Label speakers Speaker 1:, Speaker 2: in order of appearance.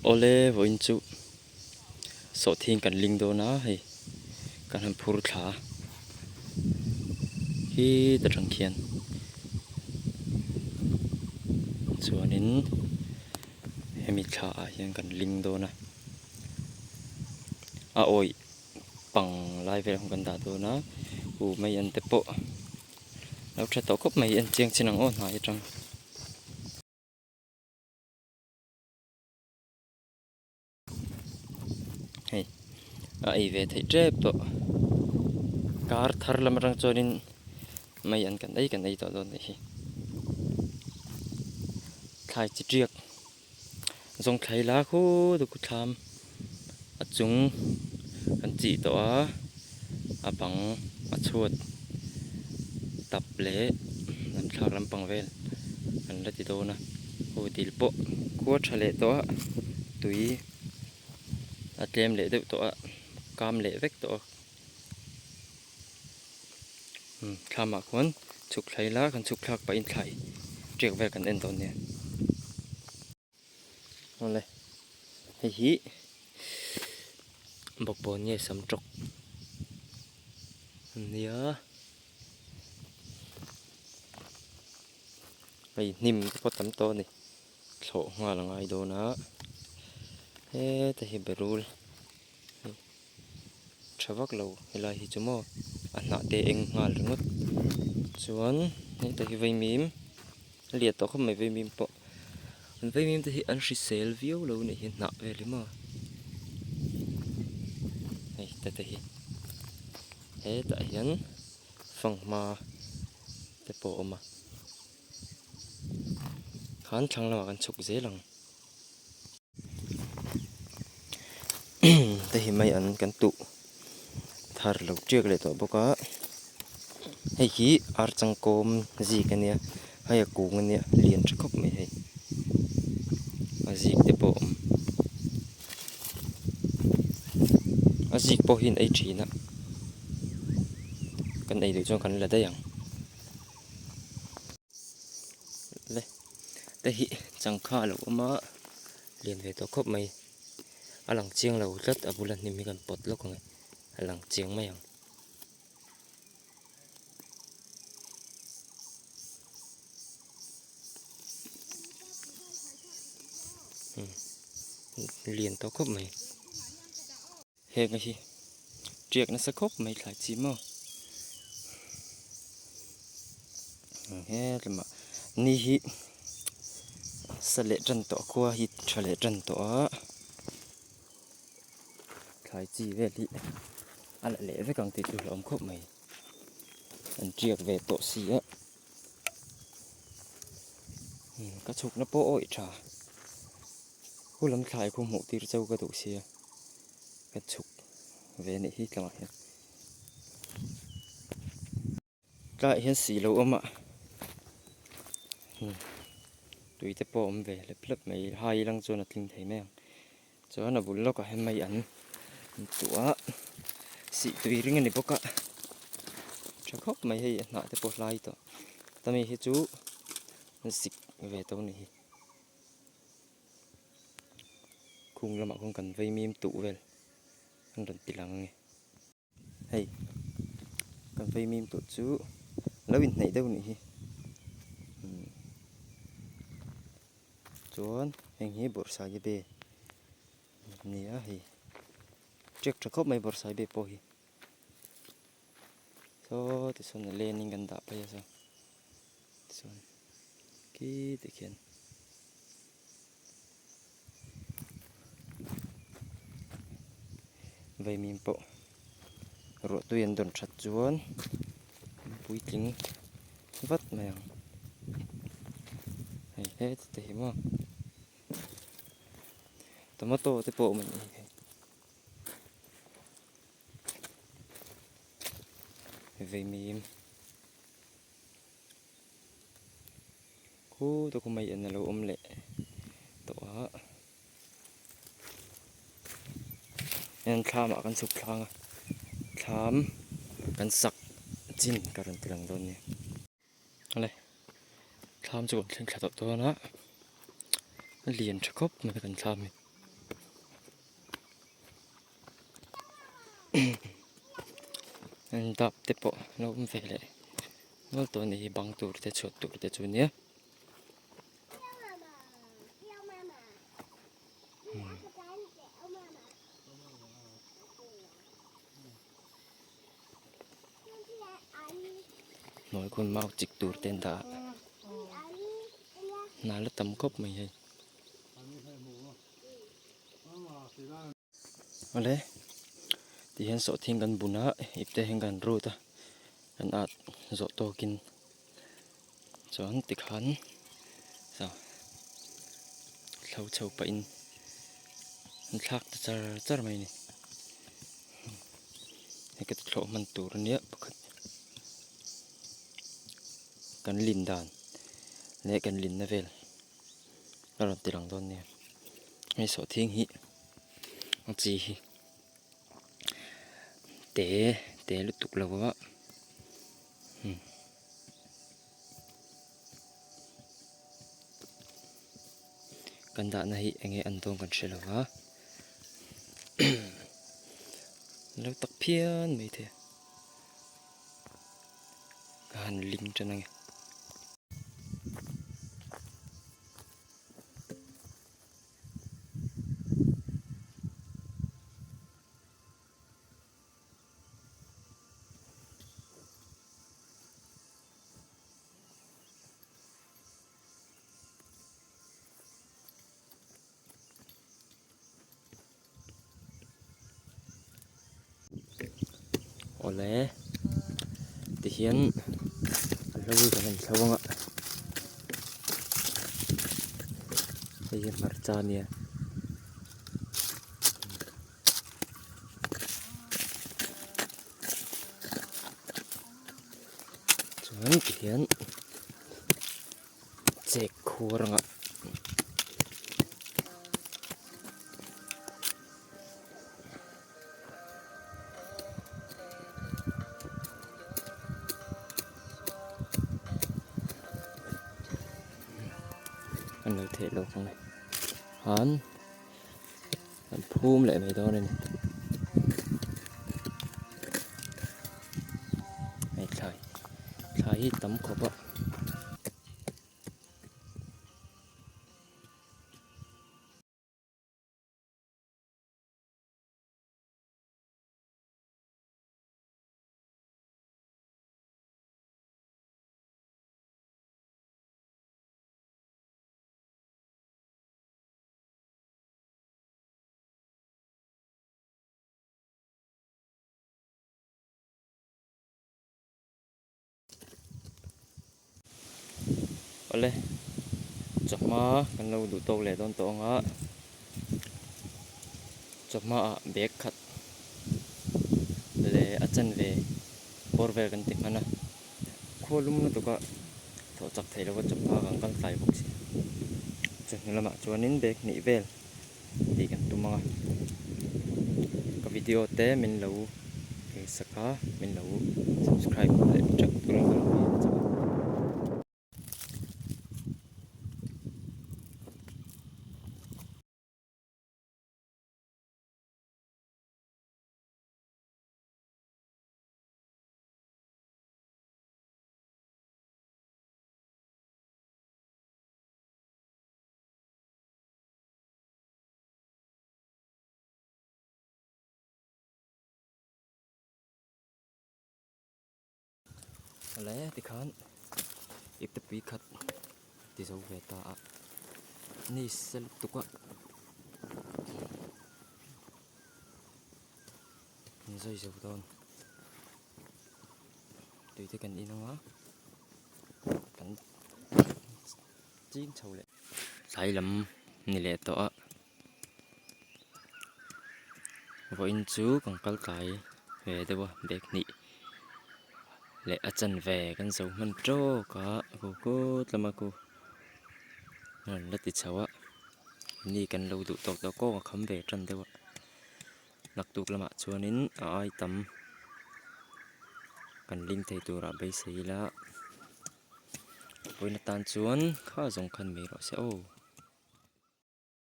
Speaker 1: Awle vawiin chu sawhthing kan ling dawn a hei kan han phur thla a khi ta tang khian chuanin hemi thla ah hian kan ling dawn a a awih pang lai velah khan kan dah dawn a u mai an te pawh lo tha tawh khawp mai en chiang chin ang aw hnai atang. Hei a ei ve theih tep tawh kar thar lam atang chuanin mai an kan ei kan ei tawh dawn anih hi thlai chi tiak zawng thlai la khu duk thlam a chung kan chih tawh a a bang a chhuat tap leh an thlak lampang vel an la ti dawn a aw dil pawh khua tha leh tawh a tui a tlem leh deuh tawh a kam leh vek tawh a thlamah khuan chhuk thlai la kan chhuk thlak pahin thlai tiak vel kan en dawn nia awle hei hi bawkbawn nge sam tawk a nia hei hnim te pawh tam tawh a ni thlawh nghal a ngai dawn a heta hi berul. Tha vak lo helai hi chu maw a hnah te eng nghal ringawt chuan heta hi vaimim a lian tawh khawp mai vaimim pawh an vaimim te hi an hrisel viau lo anih hi hnah vel hi maw hei ta te hi hetah hian fanghma te pawh a awm a khan thlang lamah kan chhuk zel ang. Te hi mai an kan tuh thar lo tiak leh tawh bawk a hei hi ar changkawm zik a nia hei a kung a nia lian tha khawp mai hei a zik te pawh a awm a zik pawh hi an ei thin a kan ei duh chuan kan la daih ang. Le te hi changkha a lo awm a lian ve tawh khawp mai a lang chiang lo tlat a bula hnim hi kan pawt lawk ang e a lang chiang mai ang. Lian tawh khawp mai. Heng hi tiak nasa khawp mai thlai chi maw hetlema ni hi sa leh tan tawh khua hi tha leh tan tawh a thlai chi vel hi a la leh vek ang tih chu hlauhawm khawp mai an tiak ve tawh si a ka chhukna pawh awih tha. Hu lam thlai khu hmuh tir chau ka duh sia ka chhuk ve anih hi tlangah hian tlaiah hian sih lo awm a tui te pawh a awm ve hlep hlep mai hai lang chuan a tling thei mai ang chuan a bul lawkah hian mai an tuah a sih tui ring a ni bawk a tha khawp mai hei a hnah te pawh hlai tawh tami hi chu zik ve tawh a ni hi. Khung lamah khuan kan vei mim tuh vel an rawn ti lang ange hei kan vei mim tuh chu lo inhnaih deuh anih hi chuan heng hi bawrhsaiabe be nia hei ṭek ṭha khawp mai bawrhsaiabe pawh hi saw tichuan a lenin kan dah phei a saw tichuan khi tikhian. Vaimim pawh ruah tui an dawn that chuan puitling vat mai ang hei heti te hi maw tomato te pawh a awm a nih hi. Vaimim Khu te khu mai en a lo awm leh tawh a hian thlam ah kan chhuk thlang a thlam kan sak chin ka rawn ti lang dawn nia awle thlam chu kan thleng thla tawh dawn a a lian tha khawp mai kan thlam hi. Dap te pawh a lo awm ve leh nual tawh a nih hi bang tur te chhuat tur te chu nia. Hnuai khawn mau chik tur te an dah a hna la tam khawp mai hei. Awle tihian sawhthing kan bun a ipte hian kan rut a kan at zawh tawkin chuan tikhan saw thlo chho pahin an thlak ta char char mai a ni hei ka thlawh hman tur ania pakhat kan lin dan leh kan linna vel. A rawn ti lang dawn nia hei sawhthing hi a chi hi te te lutuk lo a umm kan dahna hi eng nge an dawn kan hre lo va lo tak phian mai thei a ka han ling tan ange. Awle tihian a hlo hi kan han thlo ang a hei hi hmarcha a nia chuan tihian chek khuar ang a. An lo theih loh ang e han an phum leh mai dawn a ni hei thlai thlai hi tam khawp a. Awle chawhma kan lo duh tawk leh dawn tawh ang a chawhma ah bag khat leh a chanve bawr vel kan ti hman a khua lum lutuk a thawh chak theih loh a chawhma kan kal tlai bawk si chawhnu lamah chuanin bag hnih vel tih kan tum ang a ka video te min lo sak a min lo subscribe leh teuh turin ka lo ngen a che u. Awle tikhan ipte pui khat ti zo ve ta a ni se lutuk a an zai zo dawn tui te kan in ang a kan ching chho leh. Tlai lam ni leh tawh a vawiin chu kan kal tlai ve deuh a bag hnih leh a chanve kan zo hman tawk a ku kut lama ku rawn la ti chho a ni kan lo duh tawk tawh kawng a kham ve tan deuh a naktuk lamah chuanin a ai tam kan ling thei turah beisei ila. Vawiin atan chuan kha zawng khan mai rawh se aw.